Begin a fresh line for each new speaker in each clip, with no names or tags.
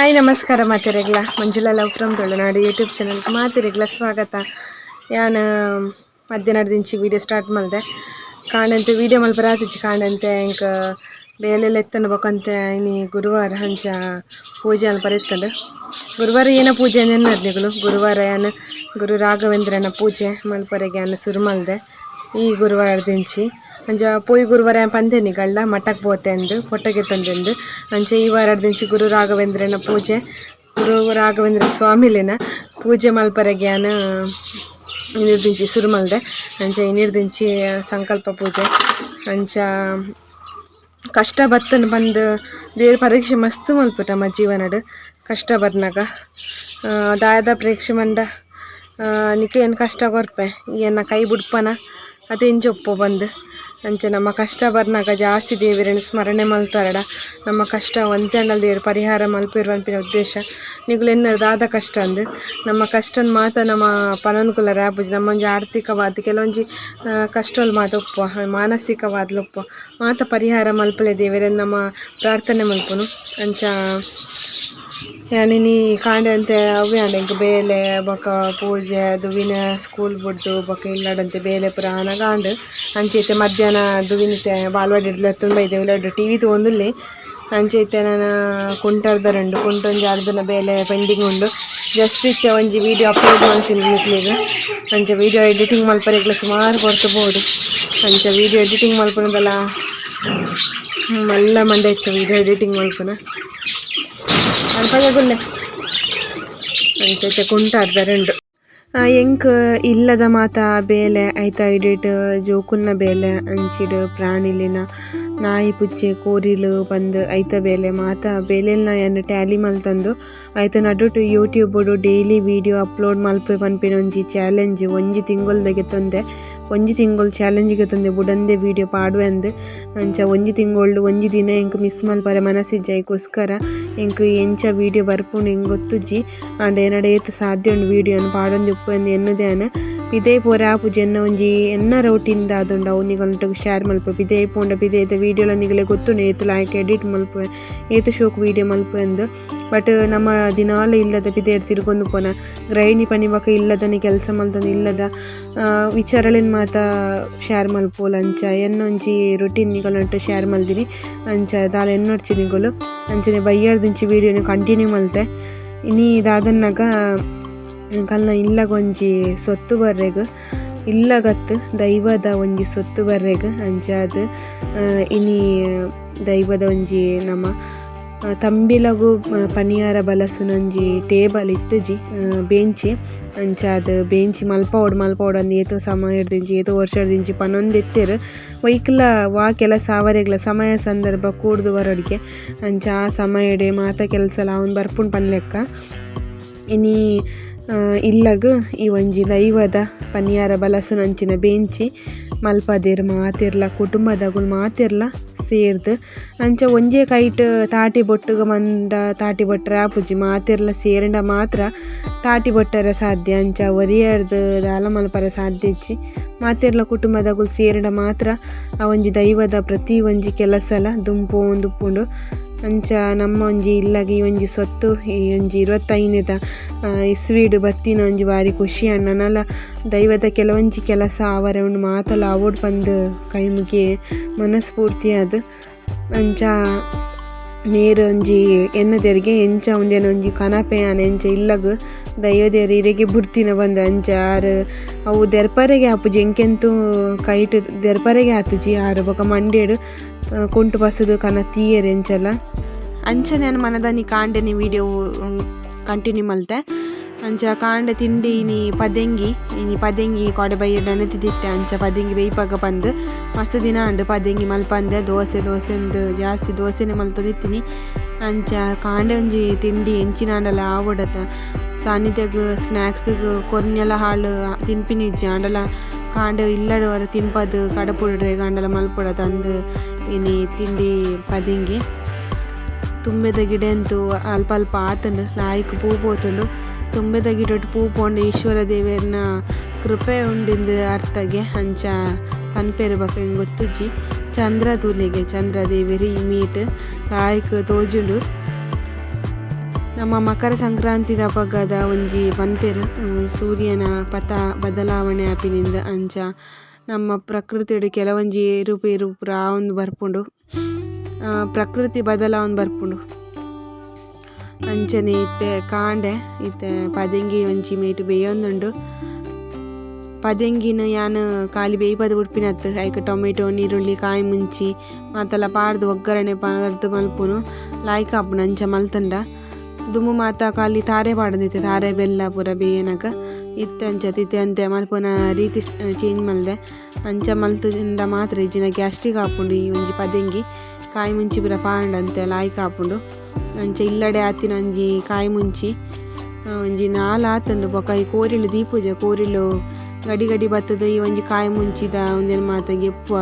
Hi ನಮಸ್ಕಾರ ಮಾತೆರೆಗ್ಲ Manjula love from Tulunadu YouTube channel ಮಾತೆರೆಗ್ಲ ಸ್ವಾಗತ. ಯಾನ್ ಮಧ್ಯಾಹ್ನದಿಂಚಿ ವೀಡಿಯೋ ಸ್ಟಾರ್ಟ್ ಮಲ್ದೆ ಕಾಂಡಂತೆ ವೀಡಿಯೋ ಮಲ್ಪರ ಆತಿಜಿ. ಕಾಂಡಂತೆ ಎಂಕ್ ಬೇಲೆಲ್ಲ ಎತ್ತಂಡು ಬೊಕಂತೆ ಇನಿ ಗುರುವಾರ ಅಂಚ ಪೂಜೆ ಮಲ್ಪರ ಇತ್ತಂಡು. ಗುರುವಾರ ಏನ ಪೂಜೆ ನೆನ್ನರ್ನಿಗಳು. ಗುರುವಾರ ಯಾನ್ ಗುರು ರಾಘವೇಂದ್ರನ ಪೂಜೆ ಮಲ್ಪರೆಗೆ ಯಾನ್ ಸುರು ಮಲ್ದೆ ಈ ಗುರುವಾರದಿಂಚಿ. ಅಂಚ ಪೋಯಿ ಗುರುವಾರ ಪಂದೇನಿ ಗಳ್ಳ ಮಠಕ್ಕೆ ಪೋತೆ ಅಂದು ಫೋಟೋಗೆ ತಂದೆಂದು. ಅಂಚ ಈ ವಾರದಿಂಚಿ ಗುರು ರಾಘವೇಂದ್ರನ ಪೂಜೆ, ಗುರು ರಾಘವೇಂದ್ರ ಸ್ವಾಮಿಲಿನ ಪೂಜೆ ಮಲ್ಪರೆಗೆ ಯಾನ್ ಇನಿರ್ದಿಂಚಿ ಸುರು ಮಲ್ದೆ. ಅಂಚ ಇನಿರ್ದಿಂಚಿ ಸಂಕಲ್ಪ ಪೂಜೆ. ಅಂಚ ಕಷ್ಟ ಬತ್ತನ ಬಂದು ದೇವ್ರ ಪರೀಕ್ಷೆ ಮಸ್ತ್ ಮಲ್ಪು ನಮ್ಮ ಜೀವನಡ್. ಕಷ್ಟ ಬರ್ನಾಗ ದಾಯದ ಪರೀಕ್ಷೆ ಮಂಡ ನಿಕ್ಕೆ ಏನು ಕಷ್ಟ ಕೊರ್ಪೆ ಎನ್ನ ಕೈ ಬುಡ್ಪನ ಅತೆಂಚ ಒಪ್ಪು ಬಂದು. ಅಂಚ ನಮ್ಮ ಕಷ್ಟ ಬರ್ನಾಗ ಜಾಸ್ತಿ ದೇವರನ್ನು ಸ್ಮರಣೆ ಮಲ್ತಾರಡ ನಮ್ಮ ಕಷ್ಟ ಒಂತೆಂಡಲ್ ದೇವರು ಪರಿಹಾರ ಮಲ್ಪಿರುವಂಪಿನ ಉದ್ದೇಶ. ನಿಗುಲು ಎನ್ನ ದಾದ ಕಷ್ಟ ಅಂದು ನಮ್ಮ ಕಷ್ಟನ್ ಮಾತ ನಮ್ಮ ಪನೊನ್ಕುಲ ರಾಪುಜಿ. ನಮ್ಮೊಂಜಿ ಆರ್ಥಿಕವಾದ ಕೆಲವೊಂಜಿ ಕಷ್ಟಲ್ ಮಾತ ಉಪ್ಪು, ಮಾನಸಿಕವಾದ್ಲ ಉಪ್ಪು ಮಾತ ಪರಿಹಾರ ಮಲ್ಪಲೆ ದೇವರನ್ನು ನಮ್ಮ ಪ್ರಾರ್ಥನೆ ಮಲ್ಪುನು. ಅಂಚ ಯಾನಿನಿ ಕಾಂಡೆ ಅಂತೆ ಅವ್ವೆ ಆಂಡ್ ಎಂಕ್ ಬೇಲೆ ಬೊಕ ಪೂಜೆ ದುವಿನ ಸ್ಕೂಲ್ ಬುಡ್ದು ಬೊಕ ಇಲ್ಲಡಂತೆ ಬೇಲೆ ಪೂರ ಆನಗ ಆಂಡ್. ಅಂಚ ಇತ್ತೆ ಮಧ್ಯಾಹ್ನ ದುವಿನಿತೆ ಬಾಲ್ವಾಡಿ ಲೆತ್ತೊಂದು ಬೈದೆ ಉಲಾಡ್ ಟಿವಿ ತೂವೊಂದುಲ್ಲೆ. ಅಂಚ ಇತ್ತೆ ನನ ಕುಂಟರ್ದ ಕುಂಟೊಂಜಿ ಅರ್ಧನ ಬೇಲೆ ಪೆಂಡಿಂಗ್ ಉಂಡು. ಜಸ್ಟ್ ಇತ್ತೆ ಒಂಜಿ ವೀಡಿಯೋ ಅಪ್ಲೋಡ್ ಮಲ್ತಿನಿ ನಿಕ್ಲೆಗ್. ಅಂಚ ವೀಡಿಯೋ ಎಡಿಟಿಂಗ್ ಮಲ್ಪರೆಗ್ಲ ಸುಮಾರು ಪೊರ್ತು ಬೋಡು. ಅಂಚ ವೀಡಿಯೋ ಎಡಿಟಿಂಗ್ ಮಲ್ಪುನದಲ ಮಲ್ಲ ಮಂಡೆ ಹೆಚ್ಚ ವೀಡಿಯೋ ಎಡಿಟಿಂಗ್ ಮಲ್ಪುನ ಅಲ್ಪದ. ಅಂಚ ಇತ್ತೆ ಕುಂಟು ಅರ್ಧರುಂಡು. ಎಂಕ್ ಇಲ್ಲದ ಮಾತ ಬೇಲೆ ಐತ ಇಡಿಟ್ ಜೋಕುಲ್ನ ಬೇಲೆ ಅಂಚಿಡ್ ಪ್ರಾಣಿಲಿನ ನಾಯಿ ಪುಚ್ಚೆ ಕೋರಿಲು ಪಂದ್ ಐತ ಬೇಲೆ ಮಾತ ಬೇಲೆಲ್ನ ಯಾನ್ ಟ್ಯಾಲಿ ಮಲ್ತೊಂದು ಐತ ನಡುಟು ಯೂಟ್ಯೂಬ್ ಡೈಲಿ ವೀಡಿಯೋ ಅಪ್ಲೋಡ್ ಮಲ್ಪೆ ಪನ್ಪಿನ ಒಂಜಿ ಚಾಲೆಂಜ್ ಒಂಜಿ ತಿಂಗೊಲ್ದ ಗೆತೊಂದೆ. ಒಂಜಿ ತಿಂಗೊಲ್ ಚಾಲೆಂಜ್ ಗೆತೊಂದೆ ಬುಡಂದೆ ವೀಡಿಯೋ ಪಾಡುವೆ ಅಂದ್. ಅಂಚ ಒಂಜಿ ತಿಂಗೊಲ್ಡು ಒಂಜಿ ದಿನ ಎಂಕ್ ಮಿಸ್ ಮಲ್ಪರೆ ಮನಸ್ಸಿಜ್ಜಿ. ಐಕೋಸ್ಕರ ಎಂಕ್ ಎಂಚ ವೀಡಿಯೋ ಬರ್ಪುಂಡು ಎಂಕ್ ಗೊತ್ತುಜ್ಜಿ. ಆಂಡ ಎನಡ ಏತ್ ಸಾಧ್ಯ ಉಂಡು ವೀಡಿಯೋನ್ ಪಾಡೊಂದು ಉಪ್ಪು ಅಂದ್ ಎನ್ನುದೆ. ಯಾನ್ ಪಿದಯಿ ಪೋರೆ ಆಪುಜಿ. ಎನ್ನ ಒಂಜಿ ಎನ್ನ ರೊಟೀನ್ ದಾದ ಉಂಡು ಅವು ನಿಗಲ್ನೊಟ್ಟುಗು ಶೇರ್ ಮಲ್ಪು. ಪಿದಯಿ ಪೋಂಡ ಪಿದಯಿದ ವೀಡಿಯೋಲ ನಿಗಲೆ ಗೊತ್ತುಂಡು ಏತ್ ಲಾಯ್ಕ್ ಎಡಿಟ್ ಮಲ್ಪುವೆ, ಏತ್ ಶೋಕು ವೀಡಿಯೋ ಮಲ್ಪುವೆ ಅಂದ್. ಬಟ್ ನಮ್ಮ ದಿನಾಲ ಇಲ್ಲದ ಪಿದಯಿಡ್ ತಿರುಗೊಂದು ಪೋನ ಗೃಹಿಣಿ ಪನಿ ಬೊಕ ಇಲ್ಲದನೆ ಕೆಲಸ ಮಲ್ತೊಂದು ಇಲ್ಲದ ವಿಚಾರಲೆನ್ ಮಾತ ಶೇರ್ ಮಲ್ಪೊಲು. ಅಂಚ ಎನ್ನ ಒಂಜಿ ರೊಟೀನ್ ನಿಗಲ್ನೊಟ್ಟು ಶೇರ್ ಮಲ್ದಿನಿ. ಅಂಚ ದಾಲ ಎನ್ನೊಡ್ಚಿ ನಿಗುಲು. ಅಂಚನೆ ಬಯ್ಯರ್ದಿಂಚಿ ವೀಡಿಯೋನು ಕಂಟಿನ್ಯೂ ಮಲ್ತೆ. ಇನಿ ದಾದನ್ನಗ ಕಲ್ನ ಇಲ್ಲಗೊಂಜಿ ಸೊತ್ತು ಬರ್ರೆಗ್, ಇಲ್ಲಗತ್ತು ದೈವದ ಒಂಜಿ ಸೊತ್ತು ಬರ್ರೆಗ್. ಅಂಚಾದ್ ಇನಿ ದೈವದ ಒಂಜಿ ನಮ ತಂಬಿಲಗು ಪನಿಯಾರ ಬಲಸುನೊಂಜಿ ಟೇಬಲ್ ಇತ್ತುಜಿ, ಬೆಂಚಿ. ಅಂಚಾದ್ ಬೆಂಚಿ ಮಲ್ಪವೊಡು ಮಲ್ಪವೊಡು ಅಂದ್ ಏತೋ ಸಮಯ ದಿಂಚಿ ಏತೋ ವರ್ಷದಿಂಚಿ ಪನೊಂದಿತ್ತೆರ್. ಒಯ್ಕ್ಲ ವಾ ಕೆಲಸ ಆವರೆಗ್ಲ ಸಮಯ ಸಂದರ್ಭ ಕೂಡ್ದು ಬರೊಡಿಗೆ. ಅಂಚ ಆ ಸಮಯಡೆ ಮಾತ ಕೆಲಸಲ ಆವೊಂದು ಬರ್ಪುಂಡು ಪನ್ಲೆಕ್ಕ. ಇನಿ ಇಲ್ಲಗ್ ಈ ಒಂಜಿ ದೈವದ ಪನಿಯಾರ ಬಲಸುನಂಚಿನ ಬೆಂಚಿ ಮಲ್ಪದೆರ್ ಮಾತೆರ್ಲ ಕುಟುಂಬದಗುಲು ಮಾತೆರ್ಲ ಸೇರ್ದ್. ಅಂಚ ಒಂಜೇ ಕೈಟ್ ತಾಟಿ ಬೊಟ್ಟುಗ ಮಂಡ ತಾಟಿ ಬೊಟ್ಟರೆ ಆಪುಜಿ. ಮಾತೆರ್ಲ ಸೇರಿಂಡ ಮಾತ್ರ ತಾಟಿ ಬೊಟ್ಟರೆ ಸಾಧ್ಯ. ಅಂಚ ಒರಿಯರ್ದ್ ದಾಲ ಮಲ್ಪರೆ ಸಾಧ್ಯ ಇಜ್ಜಿ. ಮಾತೆರ್ಲ ಕುಟುಂಬದಗುಲು ಸೇರಿಂಡ ಮಾತ್ರ ಆ ಒಂಜಿ ದೈವದ ಪ್ರತಿ ಒಂಜಿ ಕೆಲಸಲ ದುಂಬು ಪೋವೊಂದುಪ್ಪುಂಡು. ಅಂಚ ನಮ್ಮ ಒಂಜಿ ಇಲ್ಲಗ್ ಈ ಒಂಜಿ ಸೊತ್ತು ಈ ಒಂಜಿ 25ನೇದ ಇಸ್ವಿಡ್ ಬತ್ತಿನ ಒಂಜಿ ಬಾರಿ ಖುಷಿ ಆಂಡ್. ನನಲ ದೈವದ ಕೆಲವೊಂಜಿ ಕೆಲಸ ಆವರೆ ಉಂಡು ಮಾತಲ ಆವೊಡು ಪಂದ್ ಕೈ ಮುಗಿಯೆ ಮನಸ್ಫೂರ್ತಿಯಾದ್. ಅಂಚ ಮೇರ್ ಒಂಜಿ ಎನ್ನದೆರ್ಗೆ ಎಂಚ ಉಂದೆನ್ ಒಂಜಿ ಕನಪೆ ಆನ್ ಎಂಚ ಇಲ್ಲಗ್ ದೈವದೇರ್ ಇರೆಗೆ ಬುಡ್ತಿನ ಬಂದ್. ಅಂಚ ಆರ್ ಅವು ದೆರ್ಪರೆಗೆ ಆಪುಜಿ, ಎಂಕೆಂತು ಕೈಟ್ ದೆರ್ಪರೆಗೆ ಆತುಜಿ. ಆರ್ ಬೊಕ ಮಂಡೆಡ್ ಕುಂಟು ಬಸದು ಕನ ತೀಯೆರ್ ಎಂಚಲ. ಅಂಚನೆ ಯಾನ್ ಮನದಾನಿ ಕಾಂಡೆನೆ ವೀಡಿಯೋ ಕಂಟಿನ್ಯೂ ಮಲ್ತೆ. ಅಂಚ ಕಾಂಡೆ ತಿಂಡಿ ಇನಿ ಪದೆಂಗಿ, ಇನಿ ಪದೆಂಗಿ ಕೋಡೆ ಬಯ್ಯಡ್ ನೆನತಿದಿತ್ತೆ. ಅಂಚ ಪದೆಂಗಿ ಬೇಯ್ಪಾಗ ಪಂದ್ ಮಸ್ತ್ ದಿನ ಆಂಡ್ ಪದೆಂಗಿ ಮಲ್ಪಂದೆ. ದೋಸೆ ದೋಸೆಂದ್ ಜಾಸ್ತಿ ದೋಸೆನೆ ಮಲ್ತೊಂದಿತ್ತಿನಿ. ಅಂಚ ಕಾಂಡೆ ಒಂಜಿ ತಿಂಡಿ ಎಂಚಿನಾಂಡಲ ಆವೊಡತ ಸಾನ್ನಿಧ್ಯಗ್ ಸ್ನಾಕ್ಸ್ ಕೊರ್ನೆಲ ಹಾಳು ತಿನ್ಪಿನಿ ಇಜ್ಜಿ. ಆಂಡಲ ಕಾಂಡೆ ಇಲ್ಲಡ್ ವರ ತಿನ್ಪದ್ ಕಡಪುಡ್ರೆ ಆಂಡಲ ಮಲ್ಪೊಡತ ಅಂದ್ ಇನಿ ತಿಂಡಿ ಪದೆಂಗಿ. ತುಂಬೆದ ಗಿಡ ಅಂತೂ ಅಲ್ಪ ಅಲ್ಪ ಆತುಂಡು, ಲಾಯ್ಕ್ ಪೂ ಪೋತುಂಡು. ತುಂಬೆದ ಗಿಡಟ್ ಪೂ ಪೋಂಡ ಈಶ್ವರ ದೇವೆರ್ನ ಕೃಪೆ ಉಂಡಿಂದು ಅರ್ಥಗೆ ಅಂಚ ಪನ್ಪೆರ್ ಬೊಕ ಎಂಕ್ ಗೊತ್ತುಜ್ಜಿ. ಚಂದ್ರ ತೂಲೆಗೆ, ಚಂದ್ರ ದೇವೆರ್ ಈ ಮೀಟ್ ಲಾಯ್ಕ್ ತೋಜುಂಡು. ನಮ್ಮ ಮಕರ ಸಂಕ್ರಾಂತಿದ ಅಪಗದ ಒಂಜಿ ಪನ್ಪೆರ್ ಸೂರ್ಯನ ಪಥ ಬದಲಾವಣೆ ಆಪಿನಿಂದ್ ಅಂಚ ನಮ್ಮ ಪ್ರಕೃತಿಡ್ ಕೆಲವೊಂಜಿ ಏರುಪೇರು ಪೂರ ಆವೊಂದು ಬರ್ಪುಂಡು ಪ್ರಕೃತಿ ಬದಲಾವೊಂದು ಬರ್ಪುಂಡು. ಅಂಚನೆ ಇತ್ತೆ ಕಾಂಡೆ ಇತ್ತೆ ಪದೆಂಗಿ ಒಂಜಿ ಮೇಟ್ ಬೇಯೊಂದುಂಡು. ಪದೆಂಗಿನ ಯಾನ್ ಖಾಲಿ ಬೇಯ್ಪದ್ ಬುಡ್ಪಿನತ್ತ್ ಐಕ್ ಟೊಮೆಟೊ ನೀರುಳ್ಳಿ ಕಾಯಿ ಮುಂಚಿ ಮಾತೆಲ್ಲ ಪಾಡ್ದ್ ಒಗ್ಗರಣೆ ಪಾಡ್ದ್ ಮಲ್ಪುನು ಲಾಯ್ಕ್ ಆಪುಂಡು ಅಂಚ ಮಲ್ತುಂಡ. ದುಂಬು ಮಾತ ಖಾಲಿ ತಾರೆ ಪಾಡೊಂದಿತ್ತೆ ತಾರೆ ಬೆಲ್ಲ ಪೂರ ಬೇಯನಗ ಇತ್ತೆ ಅಂಚ ಇತ್ತೆ ಅಂತೆ ಮಲ್ಪುನ ರೀತಿ ಚೇಂಜ್ ಮಲ್ದೆ ಅಂಚ ಮಲ್ತುಂಡ ಮಾತ್ರ ಇಜ್ಜಿಂಡ ಗ್ಯಾಸ್ಟ್ರಿಕ್ ಆಪುಂಡು ಈ ಒಂಜಿ ಪದೆಂಗಿ ಕಾಯಿ ಮುಂಚಿ ಪೂರ ಪಾಡ್ಂಡ ಅಂತೆ ಲಾಯ್ಕ್ ಆಪುಂಡು. ಅಂಚ ಇಲ್ಲಡೆ ಆತಿನ ಒಂಜಿ ಕಾಯಿ ಮುಂಚಿ ಒಂಜಿ ನಾಲ್ ಆತುಂಡು ಬೊಕ ಈ ಕೋರಿಲು ದೀಪುಜ ಕೋರಿಲು ಗಡಿ ಗಡಿ ಬತ್ತುದು ಈ ಒಂಜಿ ಕಾಯಿ ಮುಂಚಿದ ಉಂದೆನ್ ಮಾತ ಗೆಪ್ಪುವ.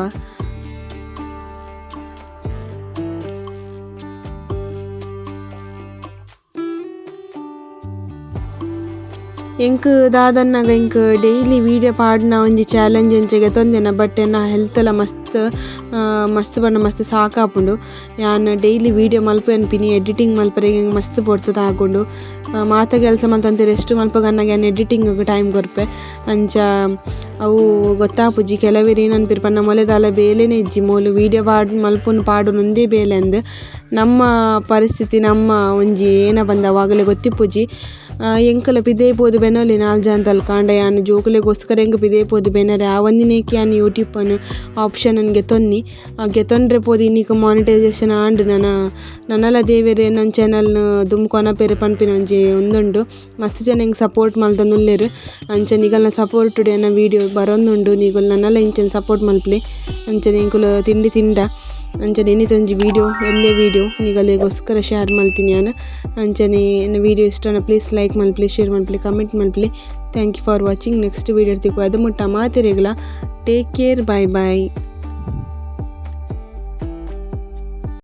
ಎಂಕ್ ದಾದನ್ನಗ ಎಂಕ್ ಡೈಲಿ ವೀಡಿಯೋ ಪಾಡುನ ಒಂಜಿ ಚಾಲೆಂಜ್ ಅಂಚ ಗೆತೊಂದೆನ ಬಟ್ ಎನ್ನ ಹೆಲ್ತ್ ಲ ಮಸ್ತ್ ಮಸ್ತ್ ಪಂಡ ಮಸ್ತ್ ಸಾಕಾಪುಂಡು. ಯಾನ್ ಡೈಲಿ ವೀಡಿಯೋ ಮಲ್ಪುವೆ ಎಡಿಟಿಂಗ್ ಮಲ್ಪರೆ ಎಂಕ್ ಮಸ್ತ್ ಪೊರ್ತು ತಾಗುಂಡು. ಮಾತ ಕೆಲಸ ಮಲ್ತೊಂತೆ ರೆಸ್ಟ್ ಮಲ್ಪಗನ್ನಗ ಯಾನ್ ಎಡಿಟಿಂಗ್ ಗ್ ಟೈಮ್ ಕೊರ್ಪೆ. ಅಂಚ ಅವು ಗೊತ್ತಾಪುಜಿ ಕೆಲವೆರ್ ಏನ್ ಅನ್ಪೆರ್ ಪಂಡ ಮೊಲೆ ದಾಲ ಬೇಲೆನೆ ಇಜ್ಜಿ ಮೋಲು ವೀಡಿಯೋ ಪಾಡ್ ಮಲ್ಪುನು ಪಾಡುನು ಉಂದೇ ಬೇಲೆ ಅಂದ್. ನಮ್ಮ ಪರಿಸ್ಥಿತಿ ನಮ್ಮ ಒಂಜಿ ಏನ ಪಂದ್ ಅವು ಅಗಲೆ ಗೊತ್ತಿಪ್ಪುಜಿ. ಎಂಕುಲ ಪಿದಯಿ ಪೋದು ಬೆನೊಲಿ ನಾಲ್ ಜನತಲ್ಕ ಆಂಡ ಯಾನ್ ಜೋಕುಲೆಗೋಸ್ಕರ ಎಂಕ್ ಪಿದಯಿ ಪೋದು ಬೆನರೆ ಆವಂದಿನೇಕ್ ಯಾನ್ ಯೂಟ್ಯೂಬ್ ನು ಆಪ್ಷನ್ ನ್ ಗೆತೊನ್ನಿ ಗೆತೊನ್ರೆ ಪೋದು ಇನಿಕ್ ಮಾನಿಟೈಸೇಷನ್ ಆಂಡ್ ನನ ನನಲ ದೇವೆರ್ ಎನ್ನನ್ ಚಾನೆಲ್ ನ್ ದುಂಬು ಕೊನಪೆರ್ ಪನ್ಪಿನ ಒಂಜಿ ಉಂದುಂಡು. ಮಸ್ತ್ ಜನ ಎಂಕ್ ಸಪೋರ್ಟ್ ಮಲ್ತೊಂದುಲ್ಲೆರ್ ಅಂಚ ನಿಗಲ್ನ ಸಪೋರ್ಟ್ ಡ್ ಎನ್ನ ವೀಡಿಯೋ ಬರೊಂದುಂಡು ನಿಗುಲು ನನಲ ಇಂಚನೆ ಸಪೋರ್ಟ್ ಮಲ್ಪುಲೆ. ಅಂಚನೆ ಎಂಕುಲು ತಿಂಡಿ ತಿಂಡ ಅಂಚನೆ ಇನಿತ ಒಂಜಿ ವೀಡಿಯೋ ಎಲ್ಲೆ ವೀಡಿಯೋ ನಿಗಲೆಗೋಸ್ಕರ ಶೇರ್ ಮಲ್ತಿನಿ ಯಾನ್. ಅಂಚನೆ ಎನ್ನ ವೀಡಿಯೋ ಇಷ್ಟ ಪ್ಲೀಸ್ ಲೈಕ್ ಮಲ್ಪುಲೆ ಶೇರ್ ಮಲ್ಪುಲೆ ಕಮೆಂಟ್ ಮಲ್ಪುಲೆ. Thank you for watching. Next video ತಿಕ್ಕುವ ಅದು ಮುಟ್ಟ ಮಾತೆರೆಗ್ಲ take care bye bye.